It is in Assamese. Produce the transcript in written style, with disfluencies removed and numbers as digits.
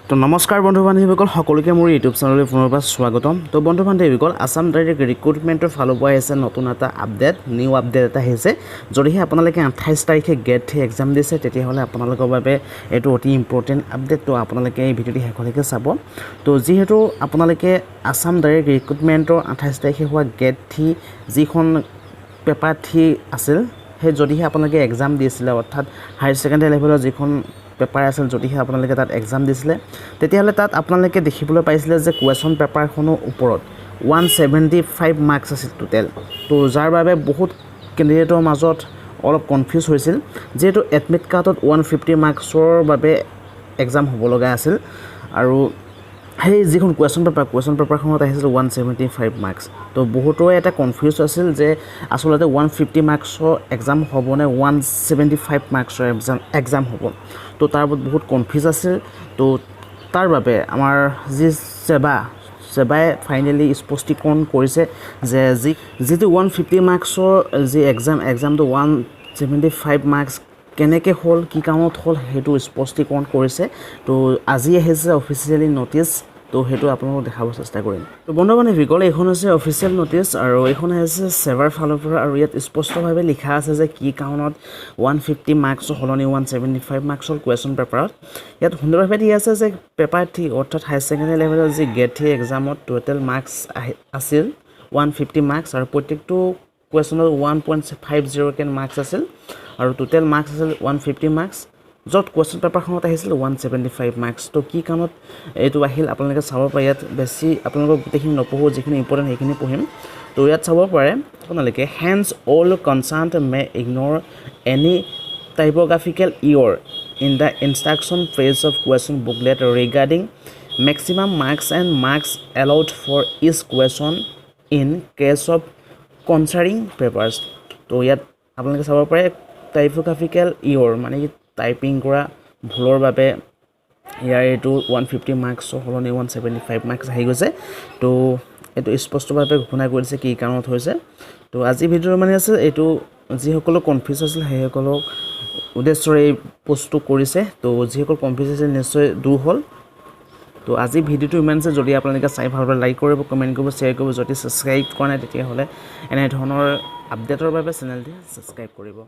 তো নমস্কাৰ বন্ধু বান্ধৱীসকল, সকলোকে মোৰ ইউটিউব চেনেললৈ পুনৰবাৰ স্বাগতম। তো বন্ধু বান্ধৱীসকল, আছাম ডাইৰেক্ট ৰিক্ৰুটমেণ্টৰ ফালৰ পৰা আহিছে নতুন এটা আপডেট, নিউ আপডেট এটা আহিছে। যদিহে আপোনালোকে 28 তাৰিখে গ্ৰেড 3 এক্সাম দিছে, তেতিয়াহ'লে আপোনালোকৰ বাবে এইটো অতি ইম্পৰ্টেণ্ট আপডেট। তো আপোনালোকে এই ভিডিঅ'টি শেষলৈকে চাব। তো যিহেতু আপোনালোকে আছাম ডাইৰেক্ট ৰিক্ৰুটমেণ্টৰ 28 তাৰিখে হোৱা গ্ৰেড 3 যিখন পেপাৰ 3 আছিল, সেই যদিহে আপোনালোকে এক্সাম দিছিলে, অৰ্থাৎ হায়াৰ ছেকেণ্ডেৰী লেভেলৰ যিখন পেপাৰ আছিল, যদিহে আপোনালোকে তাত এক্সাম দিছিলে, তেতিয়াহ'লে তাত আপোনালোকে দেখিবলৈ পাইছিলে যে কুৱেশ্যন পেপাৰখনৰ ওপৰত 175 মাৰ্কছ আছিল টোটেল। তো যাৰ বাবে বহুত কেণ্ডিডেটৰ মাজত অলপ কনফিউজ হৈছিল, যিহেতু এডমিট কাৰ্ডত 150 মাৰ্কছৰ বাবে এক্সাম হ'ব লগা আছিল আৰু সেই যিখন কুৱেশ্যন পেপাৰ, কুৱেশ্যন পেপাৰখনত আহিছিল 175 মাৰ্কছ। তো বহুতৰে এটা কনফিউজ আছিল যে আচলতে 150 মাৰ্কছৰ এক্সাম হ'বনে 175 মাৰ্কছৰ এক্সাম হ'ব। তো তাৰ ওপৰত বহুত কনফিউজ আছিল। তো তাৰ বাবে আমাৰ যি ছেবাই ফাইনেলি স্পষ্টীকৰণ কৰিছে যে যিটো 150 মাৰ্কছৰ যি এক্সাম, এক্সামটো 175 মাৰ্কছ কেনেকৈ হ'ল, কি কাৰণত হ'ল, সেইটো স্পষ্টীকৰণ কৰিছে। তো আজি আহিছে অফিচিয়েলি ন'টিছ। তো সেইটো আপোনালোকক দেখাব চেষ্টা কৰিম। তো বন্ধু বান্ধৱীসকল, এইখন হৈছে অফিচিয়েল ন'টিছ আৰু এইখন আহিছে ছেবাৰ ফালৰ পৰা আৰু ইয়াত স্পষ্টভাৱে লিখা আছে যে কি কাৰণত 150 মাৰ্কছৰ সলনি 175 মাৰ্কছৰ কুৱেশ্যন পেপাৰত। ইয়াত সুন্দৰভাৱে দিয়া আছে যে পেপাৰ 3, অৰ্থাৎ হায়াৰ ছেকেণ্ডেৰী লেভেলৰ যি গ্ৰেড 3 এক্সামত টোটেল মাৰ্কছ আহি আছিল 150 মাৰ্কছ আৰু প্ৰত্যেকটো কুৱেশ্যনত 1.50কৈ মাৰ্কছ আছিল আৰু টোটেল মাৰ্কছ আছিল 150 মাৰ্কছ, য'ত কুৱেশ্যন পেপাৰখনত আহিছিল 175 মাৰ্কছ। তো কি কাৰণত এইটো আহিল, আপোনালোকে চাব পাৰে। ইয়াত বেছি আপোনালোকক গোটেইখিনি নপঢ়োঁ, যিখিনি ইম্পৰ্টেণ্ট সেইখিনি পঢ়িম। তো ইয়াত চাব পাৰে আপোনালোকে, "Hence, all concerned may ignore any typographical error in the instruction page of question booklet regarding maximum marks and marks allowed for each question in case of concurring papers." তো ইয়াত আপোনালোকে চাব পাৰে, টাইপোগ্ৰাফিকেল ইৰৰ মানে কি, টাইপিং কৰা ভুলৰ বাবে ইয়াৰ এইটো 150 মাৰ্কছৰ সলনি 175 মাৰ্কছ আহি গৈছে। তো এইটো স্পষ্টভাৱে ঘোষণা কৰিছে কি কাৰণত হৈছে। তো আজি ভিডিঅ'ৰ মানে আছে এইটো, যিসকলৰ কনফিউজ আছিল সেইসকলক উদ্দেশ্যৰে এই পষ্টটো কৰিছে। তো যিসকল কনফিউজ আছিল, নিশ্চয় দূৰ হ'ল। তো আজি ভিডিঅ'টো ইমান আছে। যদি আপোনালোকে চাই ভাল পালে, লাইক কৰিব, কমেণ্ট কৰিব, শ্বেয়াৰ কৰিব। যদি ছাবস্ক্ৰাইব কৰা নাই, তেতিয়াহ'লে এনেধৰণৰ আপডেটৰ বাবে চেনেলটি ছাবস্ক্ৰাইব কৰিব।